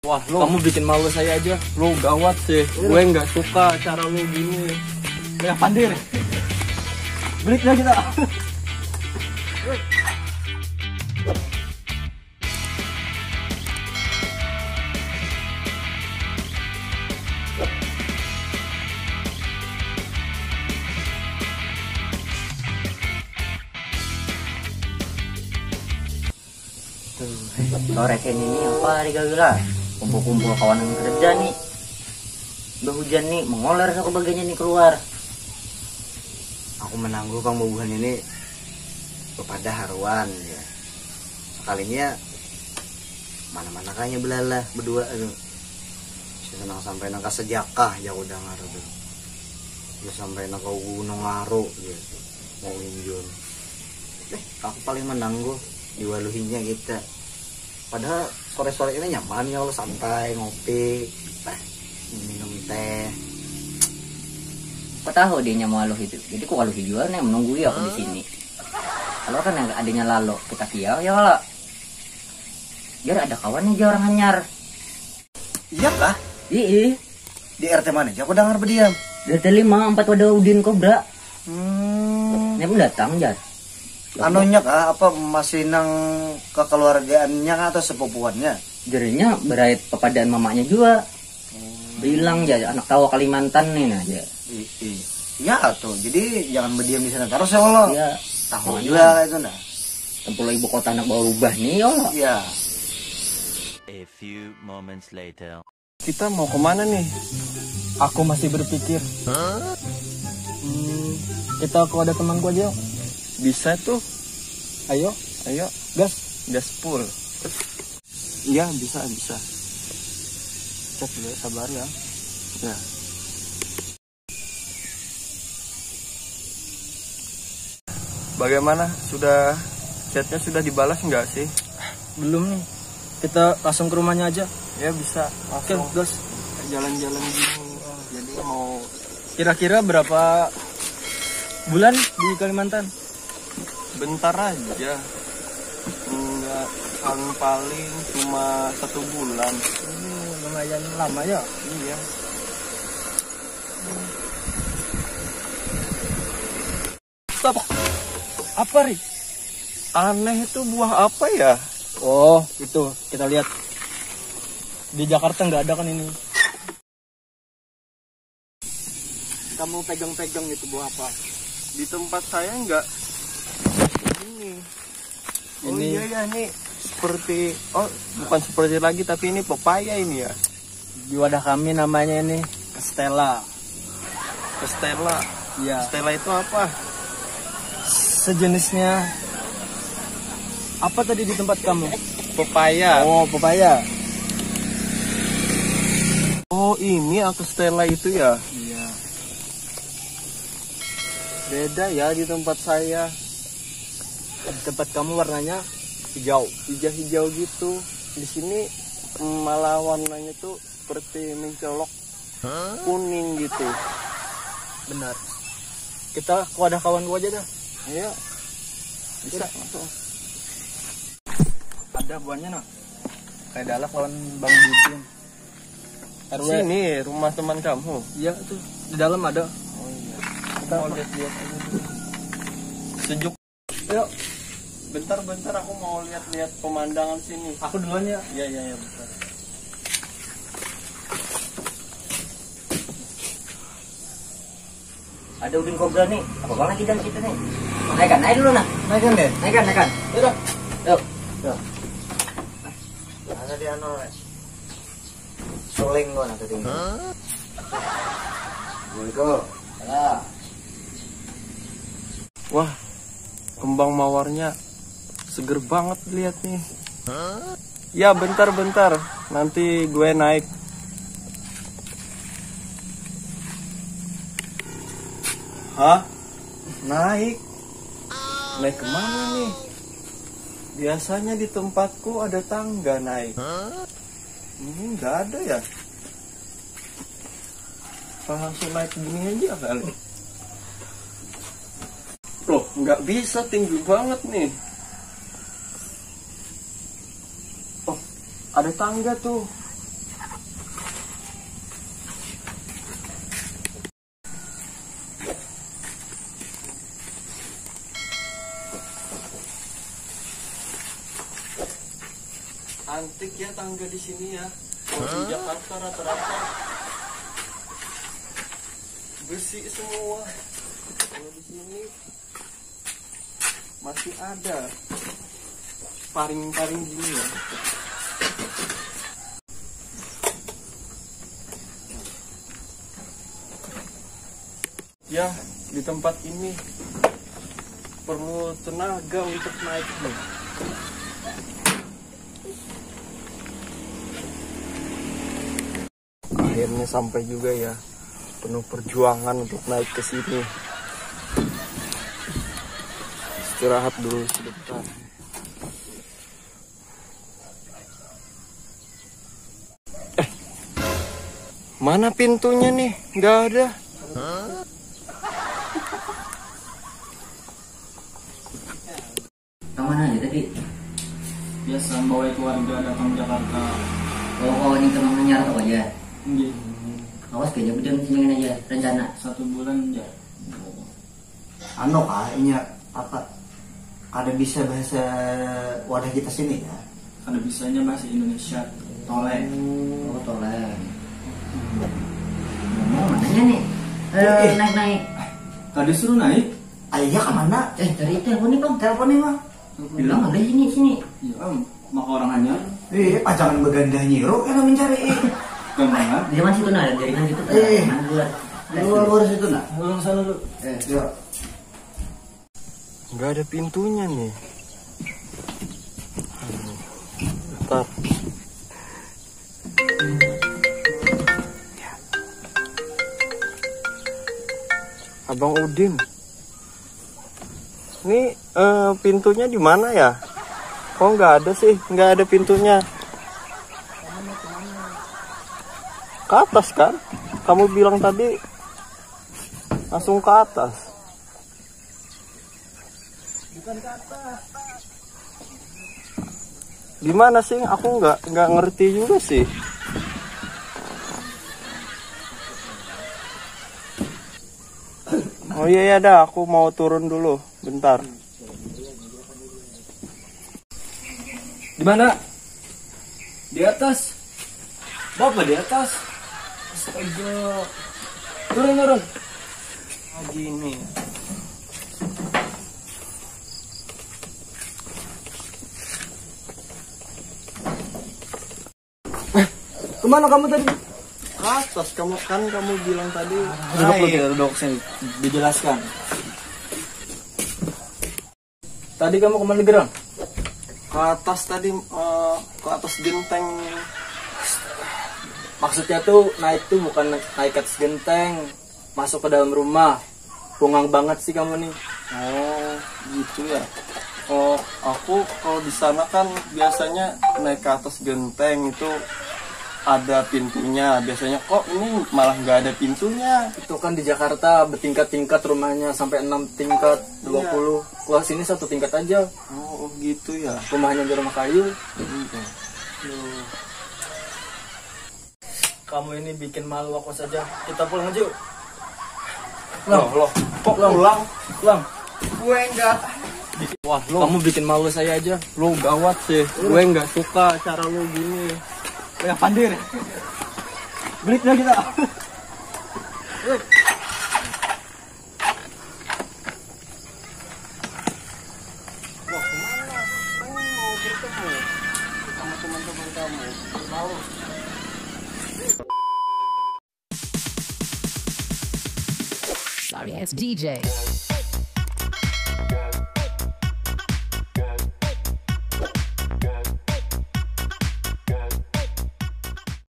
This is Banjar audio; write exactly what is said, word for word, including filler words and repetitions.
Wah, lo, kamu bikin malu saya aja. Lo gawat sih. Gue nggak suka cara lo gini. Ya, pandir. Break dah kita. Tuh, sore kini ni apa hari gawi lah? Kumpul-kumpul kawan nang kerja ni. Bahujan ni, mengoler saku bagiannya ni keluar. Aku menangguh pang bubuhan ini bepadah haruan ya. Sekalinya mana-mana kayaknya belala berdua tu. Senang sampai nang ka sejakah jauh dengar tu. Ya sampai nang ka gunung aru gitu. Mau injun. Eh, aku paling menangguh diwaluhinya kita. Padahal sore-sore ini nyaman ya Allah, santai ngopi, teh, minum teh. Kau tahu dia nyamu aluh itu. Jadi ku aluh juga nih menunggu ya aku di sini. Kalau kan yang adanya lalu kita kia ya kalau. Biar ada kawan nih orang hanyar. Iyalah, Ih, di R T mana aja aku dengar berdiam. Dari lima empat wadah Udin Kobra. Hmm. Ini pun datang jar. Anunya kah, apa masih nang kekeluargaannya kah atau sepupuannya? Jadinya berait pepadaan mamanya juga. Bilang aja anak tawa Kalimantan nih nah aja. I- i- Iya tuh, jadi jangan berdiam di sana terus ya Allah. Iya. Tahu juga itu nah. Tempur ibu kota anak berubah nih ya Allah. Iya. A few moments later. Kita mau kemana nih? Aku masih berpikir. Hmm, kita ke wadah temanku aja yuk. Bisa tuh. Ayo, ayo. Gas. Gaspol. Iya, bisa, bisa. Chat dulu, sabar ya. Ya. Bagaimana? Sudah, chatnya sudah dibalas nggak sih? Belum nih. Kita langsung ke rumahnya aja. Ya, bisa. Oke, langsung. Gas. Jalan-jalan gini, ah, jadi mau. Kira-kira berapa bulan di Kalimantan? Bentar aja. Enggak, paling-paling cuma satu bulan. Ini lumayan lama ya. Iya. Stop. Apa, Ri? Aneh itu buah apa ya? Oh, itu kita lihat. Di Jakarta nggak ada kan ini. Kamu pegang-pegang itu buah apa? Di tempat saya nggak ini. Oh, ini iya ya, ini seperti, oh, bukan seperti lagi, tapi ini pepaya ini ya. Di wadah kami namanya ini kastela. Kastela. Iya. Kastela itu apa? Sejenisnya. Apa tadi di tempat kamu? Pepaya. Oh, pepaya. Oh, ini kastela itu ya? Iya. Beda ya di tempat saya. Di tempat kamu warnanya hijau. Hijau-hijau gitu. Di sini malah warnanya tuh seperti mencolok kuning gitu. Benar. Kita ke wadah kawan gua aja dah. Ayo. Bisa. Ada buahnya nah. Kayak dalak lawan Bang Didin. R W. Sini rumah teman kamu. Iya tuh, di dalam ada. Oh iya. Kita mau lihat-lihat aja dulu. Sejuk. Yuk. Bentar-bentar aku mau lihat-lihat pemandangan sini. Aku duluan ya. Iya, iya, iya, bentar. Ada Udin Kobra nih. Apa banget kita kita nih? Naikkan, naik dulu nah. Naikkan deh. Naikkan, naikkan. Yuk. Yuk. Yuk. Ada di anu, Rek. Suling gua nanti tinggal. Assalamualaikum. Nah. Wah, kembang mawarnya seger banget lihat nih. Ya, bentar-bentar, nanti gue naik. Hah? Naik? Naik kemana nih? Biasanya di tempatku ada tangga naik. Ini nggak ada ya? Apa langsung naik gini aja kali? Loh, nggak bisa, tinggi banget nih. Oh, ada tangga tuh. Ya, tangga di sini ya. Kalau di Jakarta rata-rata besi semua. Kalau di sini masih ada paring-paring gini ya. Ya, di tempat ini perlu tenaga untuk naik nih. Akhirnya sampai juga ya, penuh perjuangan untuk naik ke sini. Istirahat dulu sebentar. Eh, mana pintunya nih? Nggak ada. Ke mana aja tadi? Biasa membawa keluarga datang Jakarta. Oh, oh ini teman nyarap apa aja? Nggih, Awas aja, udah mendingan aja rencana. Satu bulan ya. Anu kah, inya apa? Kada bisa bahasa wadah kita sini ya. Kada bisanya bahasa Indonesia. Toleh. Oh, toleh. Ngomong mananya nih? Eh, Eh. Naik-naik. Tadi suruh naik. Ayah kemana? Eh, cari telepon nih, Bang. Telepon nih mah. Bilang ada sini, sini. Ya, Om. Maka orang hanya Eh, pajangan beganda nyiru kena mencari. gampangan. Dia masih tuh nah, jaringan gitu. Eh. Mana buat Luar luar situ nak. Pulang sana dulu. Eh, yuk. Nggak ada pintunya nih. Aduh. Bentar. Abang Udin. Ini eh, pintunya di mana ya? Kok nggak ada sih? Nggak ada pintunya. Ke atas kan? Kamu bilang tadi langsung ke atas. Di mana sih? Aku nggak nggak ngerti juga sih. Oh iya ya dah, aku mau turun dulu, bentar. Di mana? Di atas. Bapak di atas. Astaga. Turun, turun. Lagi ini. Kemana kamu tadi? Ke atas, kamu kan kamu bilang tadi. Duduk dulu kita, duduk sini. Dijelaskan. Tadi kamu kemana gerang? Ke atas tadi, eh, ke atas genteng. Maksudnya tuh naik tuh bukan naik ke atas genteng, masuk ke dalam rumah. Pungang banget sih kamu nih. Oh, gitu ya. Oh, aku kalau di sana kan biasanya naik ke atas genteng itu ada pintunya. Biasanya kok ini malah nggak ada pintunya. Itu kan di Jakarta bertingkat-tingkat rumahnya sampai enam tingkat, dua puluh. Wah, sini satu tingkat aja. Oh, oh gitu ya. Rumahnya di rumah kayu. Iya. Loh. Kamu ini bikin malu aku saja. Kita pulang aja yuk. Loh, loh. Kok pulang? Pulang. Gue enggak. Wah, lo kamu bikin malu saya aja. Lo gawat sih. Gue nggak suka cara lo gini. Ya pandir. Belit dah kita. Wah, kemana? Kan mau bertemu sama teman-teman kamu. Malu. Sorry, it's D J.